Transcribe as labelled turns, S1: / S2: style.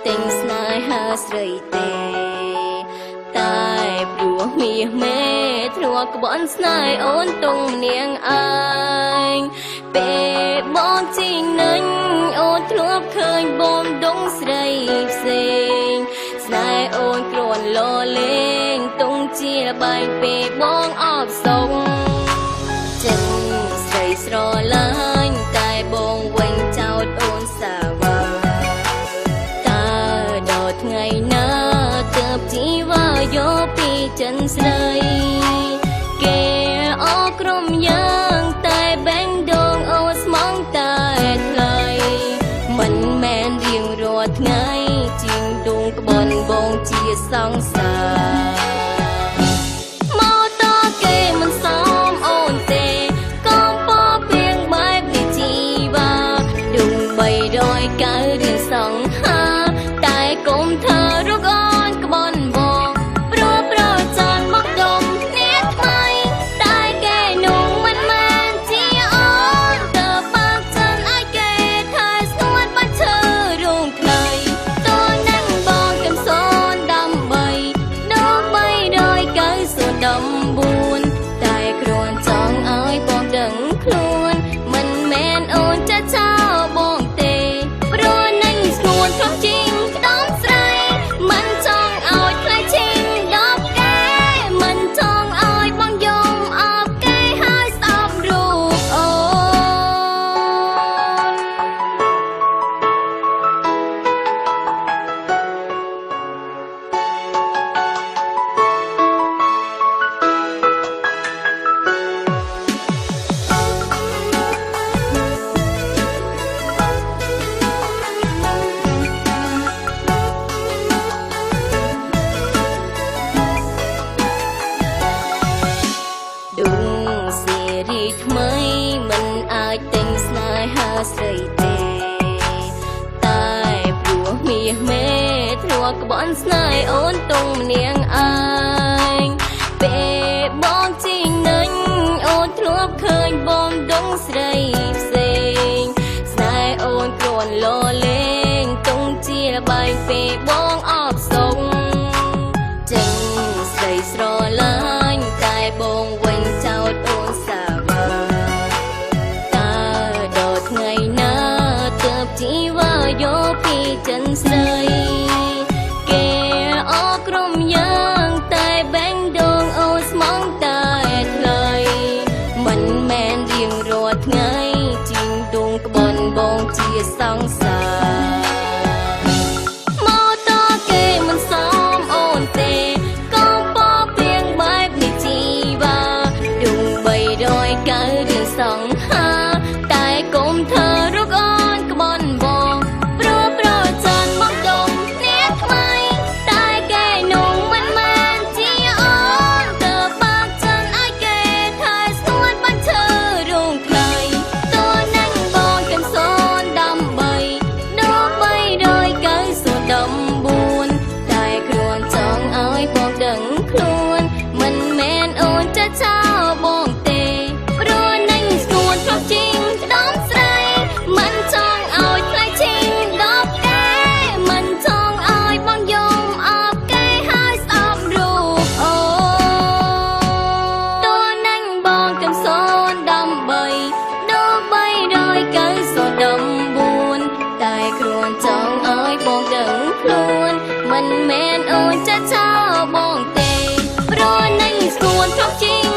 S1: ទិញស្នេហាស្រីទេតែព្រោះមាសមេធ្លាប់ក្បន់ស្នេហ៍អូនទុំនាងឯងពេលបងជីងនឹងអូនធ្លាប់ឃើញបងដងស្រីផ្សេងស្នេហ៍អូនគ្រាន់លលេងទុំជាបែងពេលបងអបសុងចិនស្រីស្រឡាញ់តែបងវិញចោតអូនសាវ៉ាតើដល់ថ្ងៃណាទើបជីវ៉ាយកពីចិនស្រីគេអក្រុមយ៉ាងតែបែងដងអូស្មងតែថ្លៃមិនមែនរៀងរាល់ថ្ងៃជាងដងក្បន់បងជាសង្សារមកតគេមិនសមអូនទេកុំពពីងបែបនេះជីវ៉ាដុំ390រៀងសង្ហាតែកុំធ្វើរូបអូនក្បន់បងព្រោះប្រចនមកដុំគ្នាថ្មីតែគេនោះមិនមែនជាអូនតើបើកចិនឲ្យគេថែស្ងួនបាច់ឈើរូងថ្លៃតើនឹងបងកំសូនដើម្បីដល់390តែគ្រាន់ចង់ឲ្យបងដឹងខ្លួនមិនមែនអូនចាចោលបងទេព្រោះនឹងស្ងួនធំជាងក្តំស្រីមិនចង់ឲ្យថ្លៃជាងដល់គេមិនចង់ឲ្យបងយំអបគេហើយស្អប់រូបអូន ដួងសេរីថ្មីមិនអាចទិញស្នេហាស្រីទេតែព្រោះមាសមេធ្លាប់ក្បន់ស្នេហ៍អូនទុំនាងឯងពេលបងជីងនឹងអូនធ្លាប់ឃើញបងដងស្រីផ្សេងស្នេហ៍អូនគ្រាន់លលេងទុំជាបែងពេលបងអបសុងចិនស្រីស្រឡាញ់តែបងវិញចោតអូនសាវ៉ាតើដល់ថ្ងៃណាទើបជីវ៉ាយកពីចិនស្រីគេអក្រុមយ៉ាងតែបែងដងអូនស្មងតែថ្លៃមិនមែនរៀងរាល់ថ្ងៃជាងដងក្បន់បងជាសង្សារមកតគេមិនសមអូនទេកុំពពីងបែបនេះជីវ៉ាដុំ390រៀងសង្ហាតែកុំធ្វើរូបអូនក្បន់បងព្រោះប្រចនមកដុំគ្នាថ្មីតែគេនោះមិនមែនជាអូនតើបើកចិនឲ្យគេថែស្ងួនបាច់ឈើរូងថ្លៃតើនឹងបងកំសូនដើម្បីដល់390តែគ្រាន់ចង់ឲ្យបងដឹងខ្លួនមិនមែនអូនចាចោលបងទេព្រោះនឹងស្ងួនធ្លាប់ជាងក្តំស្រីមិនចង់ឲ្យថ្លៃជាងដល់គេមិនចង់ឲ្យបងយំអបគេហើយស្អប់រូបអូនតើនឹងបងកំសូនដើម្បីដល់390តែគ្រាន់ចង់ឲ្យបងដឹងខ្លួនមិនមែនអូនចាចោលបងទេព្រោះនឹងស្ងួនធ្លាប់ជាង